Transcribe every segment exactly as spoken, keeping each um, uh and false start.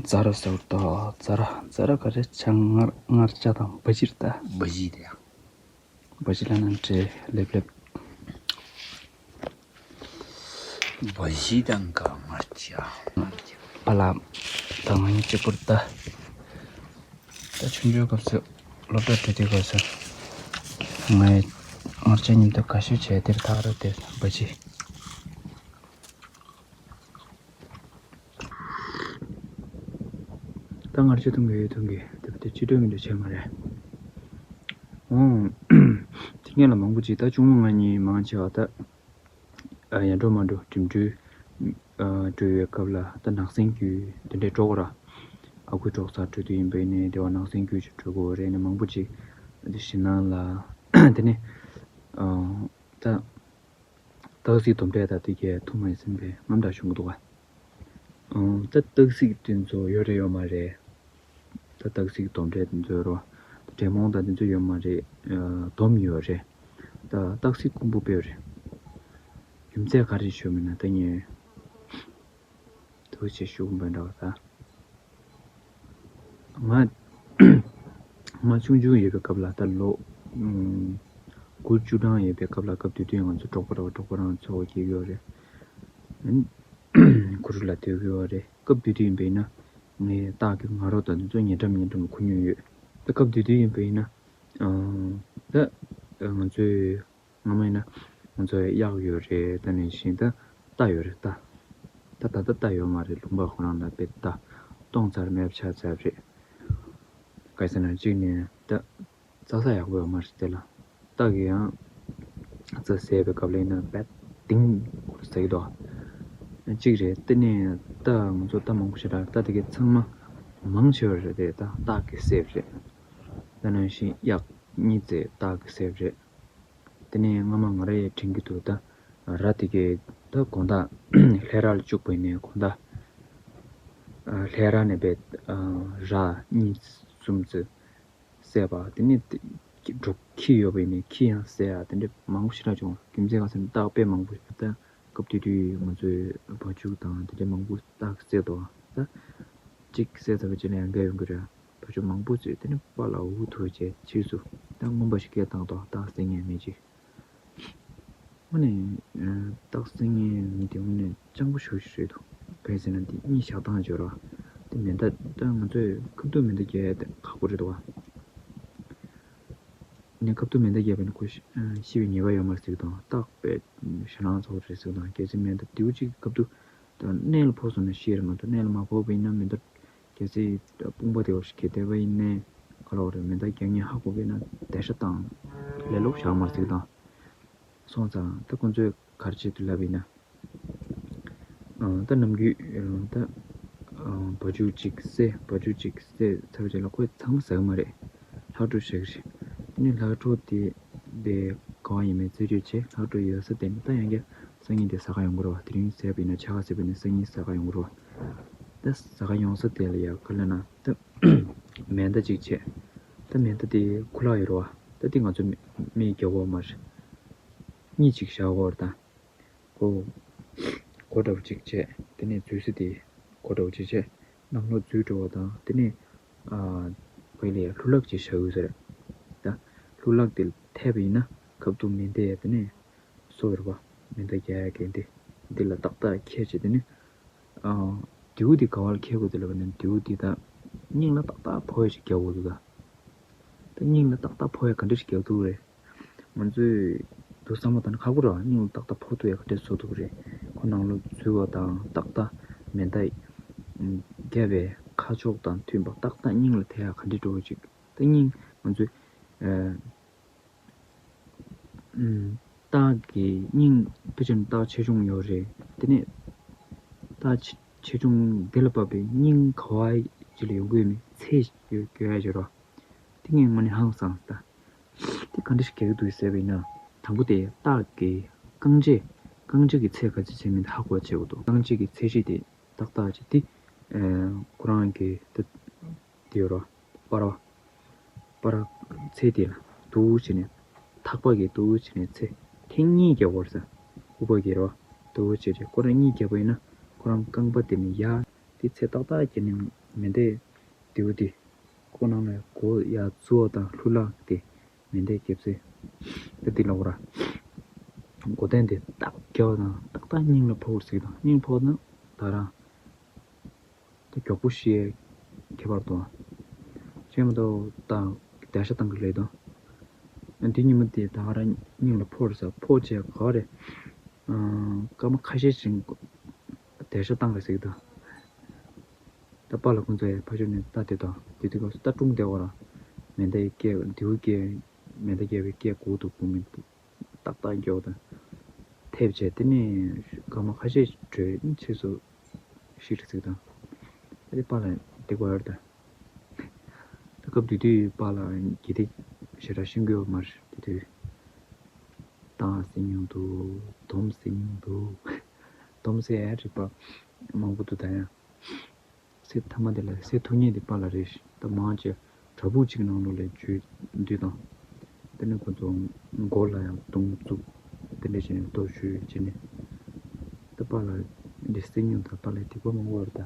ཛ་ར་ཟེར་བ་དང་ཛ་ར་ཛ་ར་ག་རེ་ཆང་མངར་མངར་ཆ་དང་བ་ཞིར་ད། བ་ཞིར་ཡ། བ་ཞིར་ལ་ནང་འདྲེ་ལེབ་ལེབ། བ་ཞིར་དང་ག་མངར་ཆ། པ་ལ་དང་ང་གཅིག་པུར་ད། ད་ཆུང་ཆུང་སྐབས་སུ་སློབ་གྲྭ་འགྲོ་དུས་སྐབས་སུ་ངའི་མངར་ཆ་མཉམ་དུ་ཁ་ཤས་བྱས་དེར་ཐག་རོ་དེ་བ་ཞིར། ད་མངར་ཆ་འཐུང་གི་ཡོད་འཐུང་གི་དེ་བ་དེ་ཅི་འདྲ་མི་འདྲ་བྱས་མ་རེད། ཨོ། དེ་སྔོན་ལ་མང་པོ་ཅིག་ད་ཆུང་མ་ང་གཉིས་མང་ཆེ་བ་ད། ཨ་ཡར་འགྲོ་མར་འགྲོ་འགྲིམ་འགྲུལ་ཨ་འགྲོ་བའི་སྐབས་ལ་ད་ནགས་གསེང་རྒྱུད་དེ་འདྲའི་འགྲོ་དགོས་ར། ཨ་ཁུ་གྲོགས་ཚར་འགྲོ་དུས་ཡིན་པ་ཡིན་ནའི་དེ་བ་ནགས་གསེང་རྒྱུད་ཅིག་འགྲོ་དགོས་རེད་ནས་མང་པོ་ཅིག་དེ་ཞེད་སྣང་ལ་དེ་ནས་ཨ་ད་སྟག་གཟིག་དོམ་དྲེད་ད་དེ་གས་ཐུག་མ་ཡིན་ཟིན་པའི་རྔམ་དྲག་བྱུང་གི་འདུག་ག་ཨ་ད་སྟག་གཟིག་དེ་ཚོ་ཡོད་རེད་ཡོད་མ་རེད། ད་སྟག་གཟིག་དོམ་དྲེད་དེ་ཚོ་རོ། ད་དྲེད་མོང་དང་དེ་ཚོ་ཡོད་མ་རེད། ཨ་དོམ་ཡོད་རེད། ད་སྟག་གཟིག་ཀུང་པོ་དཔེ་རེད། རྒྱུ་མཚན་ག་རེ་ཞུ་མིན་ན་ད་ངས་ཐུགས་རྗེ་ཞུ་དགོས་པ་འདྲ་བ་ད། ང་ང་ཆུང་ཆུང་ཡོད་པའི་སྐབས་ལ་ད་ལོ་ཨུམ་དགུ་བཅུ་གྲངས་ཡོད་པའི་སྐབས་ལ་སྐབས་དེ་དུས་ང་ཚོ་གྲོགས་པོ་འདྲ་བ་གྲོགས་པོ་རང་ཚོ་སྐྱེས་ཡོད་རེད། ཨ་ནི་གུ་རུ་ལ་སྡོད་ཀྱི་ཡོད་རེད། སྐབས་དེ་དུས་ཡིན་པ་ཡིན་ན་ངས་སྟག་གི་ང་རོ་དང་དེ་ཚོ་ཉེ་འགྲམ་ཉེ་འགྲམ་ལ་གོ་མྱོང་ཡོད། ད་སྐབས་དེ་དུས་ཡིན་པ་ཡིན་ན་ཨང་། ད་ང་ཚོའི་སྔ་མ་ཡིན་ན་ང་ཚོ་གཡག་ཡོད་རེད། ད་ནང་བཞིན་ད་རྟ་ཡོད་རེད། རྟ་ད་ད་ད་རྟ་ཡོད་མ་རེད། ལུང་པ་ཁོ་རང་ལ་དཔེ་རྟ་སྟོང་ཚར་མེད་པ་ཆགས་ཚར་རེད། ག་རེ་ཟེར་ན་གཅིག་ནས་ད་རྩྭ་ས་ཡག་པོ་ཡོད་མ་རེད་དེ་ལ། རྟ་གིས་ཡང་རྩྭ་ཟས་པའི་སྐབས་ལ་ཡིན་ན་བད་ཏིང་ཟ་གི་འདུག་གཅིག་རེད། དེ་ནས་རྟ་ང་ཚོ་རྟ་མང་པོ་ཞེ་དྲག་རྟ་དེ་གའི་ཚང་མ་མང་ཆེ་བ་རེད་དེ་ད་སྟག་གིས་བཟས་པ་རེད། ད་ནང་བཞིན་གཡག་གཉིས་ཙམ་སྟག་གིས་བཟས་པ་རེད། དེ་ནས་སྔ་མ་ང་ར་ཡང་དྲན་གྱི་འདུག་ད་ར་དེ་གའི་ད་དགོང་དག་ལྷས་ར་ལ་བཅུག་པ་ཡིན་ནའི་དགོང་དག་ལྷས་ར་ནས་བད་ར་གཉིས་གསུམ་ཙམ་བསད་པ་དེ་ནས་འབྲོག་ཁྱི་ཡོད་པ་ཡིན་ནའི་ཁྱི་ཡང་བསད་ཡ་དེ་འདྲ་མང་པོ་ཞེ་དྲག་བྱུང་། རྒྱུ་མཚན་ག་ཟེར་ན་སྟག་དཔེ་མང་པོ་ད་སྐབས་དེ་དུས་ང་ཚོའི་བ་ཕྱུགས་དང་དེ་འདྲ་མང་པོ་སྟག་བསད་དོ། ད་གཅིག་བསད་ཚར་བའི་རྗེས་ལ་ཡང་བསྐྱར་ཡོང་གི་རེད། བ་ཕྱུགས་མང་པོ་བཙལ་དེ་ནས་པཱ་ལགས་འུ་ཐུག་བྱས་ཕྱིས་སུ་ད་རྔོན་པ་ཞིག་སྐད་བཏང་དོ། སྟག་བསད་མཁན་མི་ཅིག་དངོས་གནས་ཨ་སྟག་བསད་མཁན་མི་དེ་དངོས་གནས་སྤྱང་པོ་ཞེ་པོ་ཞིག་རེད་འདུག་ག་རེ་ཟེར་ན་དེ་གཉིད་བཞག་སྟངས་སྦྱོར་བ་དེ་མེ་མདའ་ད་ང་ཚོས་ཁ་ཐུག་མེ་མདའ་རྒྱག་ཡ་དེ་ཁག་པོ་རེད་འདུག་བ། ནས་ཁ་ཐུག་མེ་མདའ་རྒྱག་པ་ཡིན་ན་ཁོ་ཤི་ཨ་ཤི་བའི་ཉེས་པ་ཡོད་མ་རེད་ཟེར་གི་འདུག་སྟག་པས་ཞེད་སྣང་ཚ་པོ་རེད་ཟེར་གི་འདུག་གལ་སྲིད་མེ་མདའ་དེའུ་གཅིག་ཁ་ཐུག་ད་གནད་ལ་ཕོག་སོང་ན་ཤི་རེད་མ་གཏོགས་གནད་ལ་མ་ཕོག་པ་ཡིན་ན་མེ་མདའ་གལ་སྲིད་དཔུང་པ་དེ་བ་ཞིག་གིས་བསྡད་པ་ཡིན་ནའི་ག་ལ་བ་རེད། མེ་མདའ་རྒྱག་མཁན་ཧ་གོ་གི་ན་བསྡད་ཤ་བཏང་ལས་སླ་པོ་བཞག་མ་རེད་ཟེར་གི་འདུག་སོང་ཙང་ད་ཁོང་ཚོས་ག་རེ་བྱེད་དུ་ལབ་ཡིན་ན། ཨང་ད་ནམ་རྒྱུན་ཨང་ད་ཨང་བ་ཕྱུགས་གཅིག་བསད། བ་ཕྱུགས་གཅིག་བསད་ཚར་བའི་རྗེས་ལ་ཁོས་ཚང་མ་ཟ་གི་མ་རེད། ལྷག་འཕྲོ་བཞག་གི་རེད། དེ་ནས་ལྷག་འཕྲོ་དེ་དེ་ག་བ་ཡིན་མིན་རྩད་གཅོད་བྱས། ལྷག་འཕྲོ་ཡོད་ས་དེ་ནས་ད་ཡང་བསྐྱར་སང་ཉིན་དེ་ཟ་ག་ཡོང་གི་རེད་བ། དེ་རིང་བསད་པ་ཡིན་ན་ཕྱེད་ཀ་བསད་པ་ཡིན་ན་སང་ཉིན་ཟ་ག་ཡོང་གི་རེད་བ། ད་ཟ་ག་ཡོང་ས་དེ་ལ་ཡ་ག་ལབ་ན་ད་མེ་མདའ་གཅིག་བྱས། ད་མེ་མདའ་དེ་ཁུ་ལག་ཡོད་རེད་བ། ད་དེ་ང་ཚོ་མི་མིས་རྒྱག་གི་ཡོད་མ་རེད། གཉིས་གཅིག་བཞག་གི་ཡོད་རེད་ད། སྒོ་སྒོ་འདྲ་པོ་གཅིག་བྱས། དེ་ནས་འཛུལ་ས་དེ་སྒོ་འདྲ་པོ་གཅིག་བྱས། ནང་ལོགས་འཛུལ་འགྲོ་བ་དང་དེ་ནས་ཨ་ཕ་གི་ལ་ཡ་ལྷུ་ལག་ཅིག་བཞག་ཡོད་ས་རེད། ད་ལྷུ་ལག་དེ་ཐེབས་པ་ཡིན་ན་ཁ་ཐུག་མེ་མདའ་དེ་ནས་སོ་ཡོད་རེད་པ། མེ་མདའ་རྒྱག་ཡ་གན་དེ་འདི་ལ་ཏག་ཏག་འཁེལ་བྱས། དེ་ནས་ཨ་མདེའུ་དེ་ག་བ་ལ་འཁེལ་དགོས་དེ་ལབ་པ་ནས་མདེའུ་དེ་ད་སྙིང་ལ་ཏག་ཏག་ཕོག་ཡ་ཅིག་རྒྱག་དགོས་འདུག་ད་ད་སྙིང་ལ་ཏག་ཏག་ཕོག་ཡ་ག་འདྲ་ཞིག་རྒྱག་ཐུབ་རེད། ང་ཚོས་དུ་བསམ་བློ་བཏང་ན་ཁག་པོ་རེད་བ། སྙིང་ལ་ཏག་ཏག་ཕོག་ཐུབ་ཡ་ག་འདྲས་བཟོ་ཐུབ་རེད། ཁོ་ནང་ལོགས་འཛུལ་བ་དང་ཏག་ཏག་མེ་མདའ་བརྒྱབ་པའི་ཁ་ཕྱོགས་དང་མཐུན་པ་ཏག་ཏག་སྙིང་ལ་ཐེ་ཡ་ག་འདྲས་འགྲོ་བ་ཅིག་ད་སྙིང་ང་ཚོས་ཨ་ཨམ་སྟག་གི་སྙིང་ཕལ་ཆེར་སྟག་ཆེ་ཆུང་ཡོད་རེད། དེ་ནས་སྟག་ཆེ་ཆེ་ཆུང་དེ་ལ་བབས་པའི་སྙིང་ག་བ་ཅིག་ལ་ཡོང་གི་ཡོད་མེད་ཚད་ཡོད་དགོས་ཡ་ཅིག་རེད་བ། དེ་ངས་དངོས་གནས་ཧང་སངས་ད། དེ་ག་འདྲ་ཞིག་རྒྱག་གི་འདུག་ཟེར་བ་ཡིན་ན། དང་པོ་དེ་སྟག་གི་རྐང་རྗེས་རྐང་རྗེས་ཀྱི་ཚད་ག་ཚོད་ཆེ་མིན་ཧ་གོ་བྱེད་དགོས་འདུག་རྐང་རྗེས་ཀྱི་ཚད་གཞི་དེ་ཏག་ཏག་ཅིག་དེ་ཨ་ཁོ་རང་གི་དེ་དེ་ཡོད་རོ། སྤར་བ་སྤར་ཚད་དེ་ལ་དུ་བྱས་ནས་ཐག་པ་གི་དུ་བྱས་ནས་ཚད་ཐེངས་གཉིས་རྒྱག་དགོས་ཟེར། ཨུ་པ་གི་རོ་དུ་བྱས་རྗེས་ཁོ་རང་གཉིས་རྒྱག་པ་ཡིན་ན་ཁོ་རང་རྐང་པ་དེ་ནས་ཡར་དེ་ཚད་ཏག་ཏག་བརྒྱབ་ནས་ མེ་མདའི་མདེའུ་དེ་ཁོག་ནང་ལ་མགོ་ཡར་བཙུགས་པ་དང་ལྷུ་ལག་དེ་མེ་མདའི་སྒལ་ཚིགས་དེ་འདི་ལ་འོར་ར། མགོ་སྟེང་དེ་ཏག་རྒྱག་པ་དང་ཏག་ཏག་སྙིང་ལ་ཕོག་རེད་ཟེར་གི་འདུག་སྙིང་ཕོག་ན་ད་རང་ད་མགྱོགས་པོ་ཤི་ཡས་ཁྱད་པར་འདུག་ཤེས་མ་གཏོགས་ད་བརྡར་ཤ་བཏང་གི་ལས་འདུག་འདི་ཉིན་མོ་དེ་ད་ག་རང་སྙིང་ལ་ཕོག་རེད་ཟེར། ཕོག་བྱས་ག་བ་རེད། སྐར་མ་ཁ་ཤས་ཤིག་བརྡར་ཤ་བཏང་རེད་ཟེར་གི་འདུག་ད་པཱ་ལགས་ཁོང་ཚོས་ཕར་ཕྱོགས་ནས་རྟ་དེ་དང་དེ་དུས་སྐབས་སུ་རྟ་ཀྲུང་བསྡད་ཡོད་ར། མེ་མདའི་སྐད་མདེའུ་སྐད་མེ་མདའ་རྒྱག་པའི་སྐད་གོ་འདུག་གོ་མི་འདུག་ཏག་ཏག་རྒྱག་དང་ཐེབས་བྱས་དེ་ནས་སྐར་མ་ཁ་ཤས་བྲོས་ཕྱིས་སུ་ཤི་རེད་ཟེར་གི་འདུག་ཨ་དེ་པཱ་ལགས་འདི་གོ་ཡོད་རེད་ད། ད་སྐབས་དེ་དུས་པཱ་ལགས་དགེ་སྡིག་ཞེ་དྲག་ཤེས་ཀྱི་ཡོད་མ་རེད། དེ་དུས་རྟ་བསད་མྱོང་འདུག་སྡོམ་བསད་མྱོང་འདུག་སྡོམ་བསད་ཡ་རིག་པ་མང་པོ་འདུག་ད་ཡང་། གསེར་ཐ་མ་དེ་ལ་གསེར་ཐུག་ཉེ་དེ་པཱ་ལགས་རེད། ད་མང་ཆེ་བྲག་ཕུག་གཅིག་ནང་ལོགས་ལ་འཇུས་དུས་དང་། དེ་ནས་ཁོ་ཚོ་མགོ་ལ་ཡང་མདུང་བཙུགས། དེ་འདྲ་བྱས་ནས་གཏོར་བཤིག་བྱས་ནས། ད་པཱ་ལགས་འདི་གསེར་ཉུང་དང་པཱ་ལགས་སྡིག་པ་མང་པོ་རེད་ད།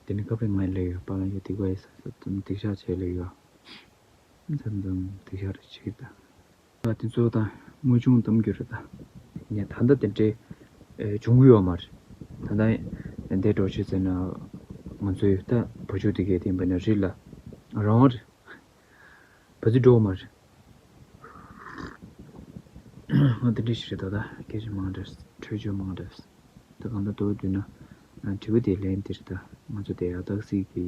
དེ་ནས་སྐབས་རེ་ང་ཡི་ལས་ཡོད་པཱ་ལགས་ཡོད་སྡིག་པ་ཡི་ས་ས་སྡིག་བཤགས་བྱས་ལས་ཡོད། མཚམས་མཚམས་སྡིག་བཤགས་རེ་བྱེད་ཀྱི་ད། ད་དེ་ཚོ་ད་དངོས་བྱུང་གཏམ་རྒྱུད་རེད་ད། ངས་ད་ལྟ་དེ་འདྲའི་ཨེ་བྱུང་གི་ཡོད་མ་རེད། ད་ལྟ་འདས་འགྲོ་ཕྱིན་ཟེར་ན་ང་ཚོའི་ད་བུ་ཆུང་དེ་གས་དེ་འབད་ན་རི་ལ་རང་རེད། བ་ཚི་འགྲོ་མ་རེད། ང་དེ་འདྲའི་ཞིག་རེད་ད། ད་སྐད་ཆ་མང་དྲགས་འཕྲོས་ཆོས་མང་དྲགས། ད་གང་ལྟར་མདོར་བསྡུས་ན་དྲི་བ་དེ་ལན་དེ་རེད་ད། ང་ཚོ་དེ་ཡག་རྟགས་སྲིད་ཀྱི་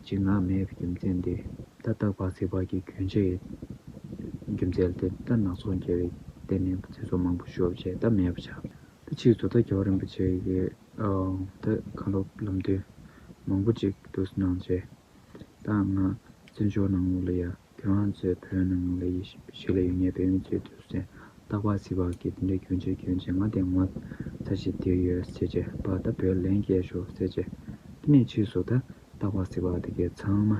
བྱིན་རླབས་མེད་པའི་རྒྱུ་མཚན་དེ། ད་རྟག་པ་སྲིད་པ་གི་གྱོན་ཆས་ཀྱི་རྒྱུ་མཚན་དེ་ད་སྣ་ཚོགས་རྒྱལ་བའི་རྟེན་ནས་ཚེ་སྲོག་མང་པོ་ཤོར་བྱས་ད་མེད་པ་ཆགས། ད་ཕྱིས་སུ་ད་རྒྱལ་བ་རིན་པོ་ཆེ་གི་ད་བཀའ་སློབ་ལམ་སྟོན་མང་པོ་ཅིག་འདུག་གནང་བྱས། ད་ང་བཙན་བྱོལ་ནང་ལོགས་ལ་ཡ་ཁྱེད་རང་ཚོའི་བོད་ནང་ལ་ཡ་གཞིས་ལ་ཡོད་མཁན་བོད་མི་ཚོའི་དུས་ཚོད་རྟག་པར་སྲིད་པ་གི་དེ་འདྲའི་གྱོན་ཆས་གྱོན་བྱས་ང་དེ་ངོ་ཚ་ཞིག་དེ་ཡོད་ཟེར་བྱས་པ་ད་བོད་ལན་སྐྱེལ་ཤོག་ཟེར་བྱས། དེ་ནས་ཕྱིས་སུ་ད་རྟག་པར་སྲིད་པ་དེ་གའི་ཚང་མ་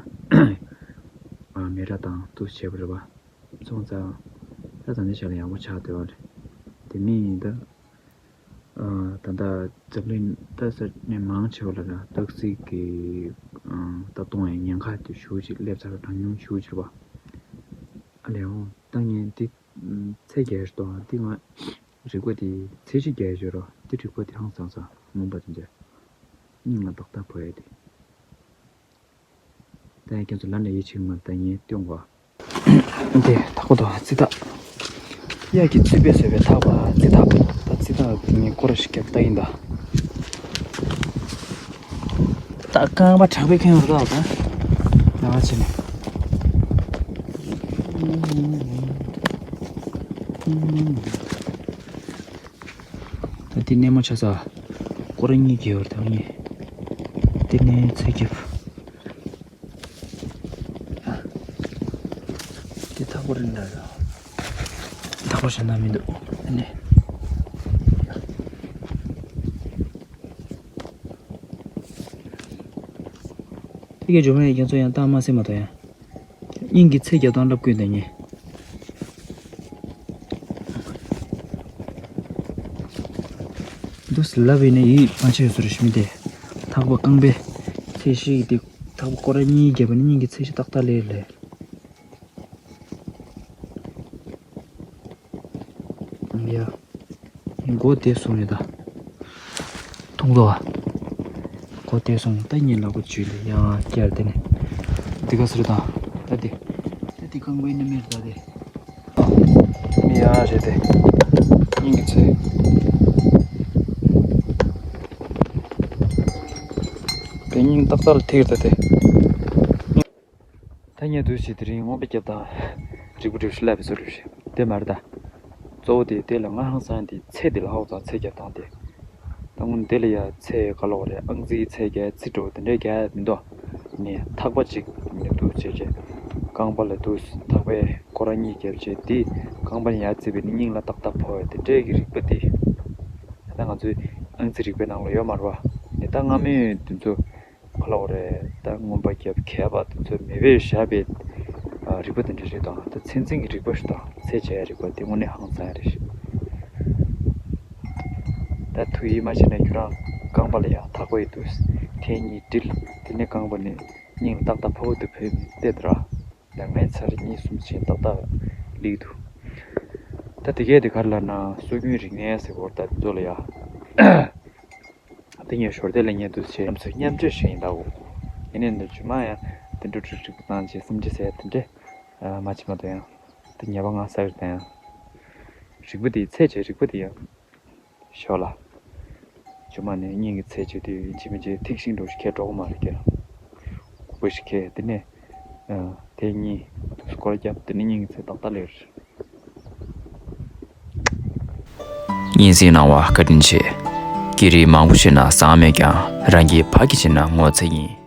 ཨ་མེ་ར་དང་དུ་བྱས་པ་རེད་པ། སོང་ཙང་ད་ད་ནི་ཞལ་ཡག་པོ་ཆགས་བསྡད་པ་རེད། དེ་མིན་ད། ཨ་ད་ལྟ་འཛམ་གླིང་ད་ས་གནས་མང་ཆེ་བ་ལ་ཡང་རྟགས་སྲིད་ཀྱི་ཨ་ད་གཏོང་ཡའི་ཉེན་ཁ་དེ་ཞེ་པོ་ཅིག་སླེབས་ཚར་བ་གྲངས་ཉུང་ཞེ་པོ་ཅིག་རེད་པ། ཨ་ལས་འོང་ད་ངས་འདི་ཚད་བརྒལ་གཏོང་ཡ་འདི་ང་རིག་པ་དེ་ཚད་གཞི་བརྒལ་ཡོད་རོ། འདི་རིག་པ་དེ་ཧང་སང་ས་མངོན་པ་དེ་འདྲ་སྙིང་ལ་ཏག་ཏག་བོར་ཡ་དེ། ད་ཡང་ཁྱེད་ཚོ་ལ་ནས་ཡིད་ཆེས་མ་ད་ངས་སྟོན་གོ། འདི་ཐག་པ་དང་རྩི་ཐག་གཡག་གི་རྩི་པས་བཟོས་པའི་ཐག་པ་རྩི་ཐག་ད་རྩི་ཐག་ངས་སྐོར་ཞིག་བརྒྱབ་ལྟ་ཡིན་ད། ད་རྐང་པ་དྲག་པོའི་ཁེངས་རུ་ད་ད་ཡང་བྱས་ནས། ད་འདི་སྣེ་མོ་ཆ་ས། སྐོར་གཉིས་ཀྱི་བར་དང་གཉིས། འདི་ནས་ཚེ་རྒྱབ། འདི་ཐག་པ་རིང་ལ་ཡོད། ཐག་པ་གཞན་དག་མི་འདུག་ཨ་ནི། དེ་གའི་འཇོ་མོ་ཡང་ཁྱེད་ཚོ་ཡང་བཏང་མ་སེམས་མ་གཏོང་ཡང་། སྙིང་གི་ཚད་རྒྱབ་སྟངས་ལབ་དགོས་འདི་ངས། འདུག་སེ་ལབ་ཡིན་ན་ཡིད་མ་ཆེས་ཡོད་ཟེར་ཞུ་མི་དེ། ཐག་པ་རྐང་པའི་ཚད་གཞི་དེ་ཐག་པ་སྐོར་ར་གཉིས་བརྒྱབ་པ་ནི་སྙིང་གི་ཚད་གཞི་ཏག་ཏག་ལས་ལས། ཡ། མགོ་བདེ་སོང་ཡོད་ད། ཐུང་ལོ། མགོ་བདེ་སོང་ད་གཉིད་ལག་པ་བཅུད་ལས་ཡང་བསྐྱར་དེ་ནས། འདི་ག་ཟེར་དང་། ད་དེ། ད་དེ་རྐང་པའི་སྣེ་མེར་ད་དེ། མི་ཡ་རེད་དེ། སྙིང་གི་ཚེ། དེ་སྙིང་ཏག་ཏག་ལ་ཐིག་ད་དེ། ཐ་སྙད་དུ་བྱེད་དེ་རིང་མངོན་པ་རྒྱབ་དང་། འགྲིག་པོ་འགྲིག་ཤི་ལབ་པའི་བཟོ་འདྲ་ཞིག་དེ་མ་རེད་ད། གཙོ་བོ་དེ་དེ་ལ་ང་ཧང་སང་དེ་ཚེ་དེ་ལ་ཧ་གོ་ཙང་ཚེ་རྒྱབ་དང་དེ། ད་སྔོན་དེ་ལ་ཡ་ཚེ་ག་ལོག་རེད། ཨང་རྩིས་ཚེ་རྒྱལ་རྩིས་འགྲོ་དེ་འདྲའི་རྒྱལ་མི་འདུག་ནས་ཐག་པ་གཅིག་ནས་འདུག་བྱས་བྱས། རྐང་པ་ལ་འདུག་ཐག་པའི་སྐོར་ར་གཉིས་བརྒྱབ་བྱས་དེ་རྐང་པ་ནས་ཡར་བརྩིས་པས་ནི་སྙིང་ལ་ཏག་ཏག་ཕོག་ཡ་དེ་འདྲའི་གི་རིག་པ་དེ། ད་ང་ཚོའི་ཨང་རྩིས་རིག་པའི་ནང་ལ་ཡོད་མ་རེད་བ། ནས་ད་སྔ་མོའི་དེ་ཚོ། ཁ་ལོ་རེད། ད་མངོན་པ་རྒྱབ་མཁས་པ་དེ་ཚོས་མེད་པས་བཞག་པའི་རིག་པ་དེ་འདྲ་རེད་དང་། ད་ཚན་རྩལ་གྱི་རིག་པ་ཞིག་དང་ཚད་འཇལ་ཡ་རིག་པ་དེ་དངོས་གནས་ཧང་སང་ཡ་རེད། ད་ཐུགས་ཡིད་མ་ཆེས་ན་ཁྱོད་རང་རྐང་པ་ལ་ཡང་ཐག་པ་ཡོད་དུས་ ཐེངས་གཉིས་སྒྲིལ། དེ་ནས་རྐང་པ་ནས་སྙིང་ལ་ཏག་ཏག་ཕོག་གི་འདུག་བུད་བསྡད་འདུག་ར། ད་ངས་ཚར་གཉིས་གསུམ་བྱས་ཏག་ཏག་སླེབས་འདུག་ད་དེ་གས་དེ་ག་རེ་ལབ་ན་སྲོལ་རྒྱུན་རིག་གནས་ཟེར་བ་ད་དེ་ཚོ་ལ་ཡ། དེ་ངས་ཞོར་དེ་ལ་ཉན་དུ་བྱས་རྣམ་ཚོས་མཉམ་སྤྱོད་བྱས་ཡིན་ད་འོ། ཡིན་ནའི་འདི་ཇུ་མ་ཡང་དེ་འདྲ་ཁྲིག་ཁྲིག་བཏང་བྱས་སེམས་ཁྲལ་ཟེར་དེ་འདྲ་མ་བྱེད་མ་གཏོགས་ཡང་དེ་ཉེས་པ་ང་བསགས་རེད་ད་ཡང་། རིག་པ་དེ་ཚད་བྱས་རིག་པ་དེ་ཡང་ཞོར་ལ། ཇུ་མ་ནས་སྙིང་གི་ཚད་བྱས་དུས་ཡིན་གཅིག་མིན་གཅིག་ཐིག་ཤིང་འགྲོ་ཞིག་ཁས་འགྲོ་གི་མ་རེད་ཀྱང་། ཁུག་པ་ཞིག་ཁས་དེ་ནས་དེ་གཉིས་སྐོར་རྒྱབ་དེ་ནས་སྙིང་གི་ཚད་ཏག་ཏག་ལེར། སྙན་སེང་གནང་བ་བཀའ་དྲིན་ཆེ། སྐད་རིགས་མང་པོ་བཤད་ན་བཟང་མེད་ཀྱང་རང་གིས་ཕ་གི་བྱས་ན་ངོ་ཚ་ཡིན།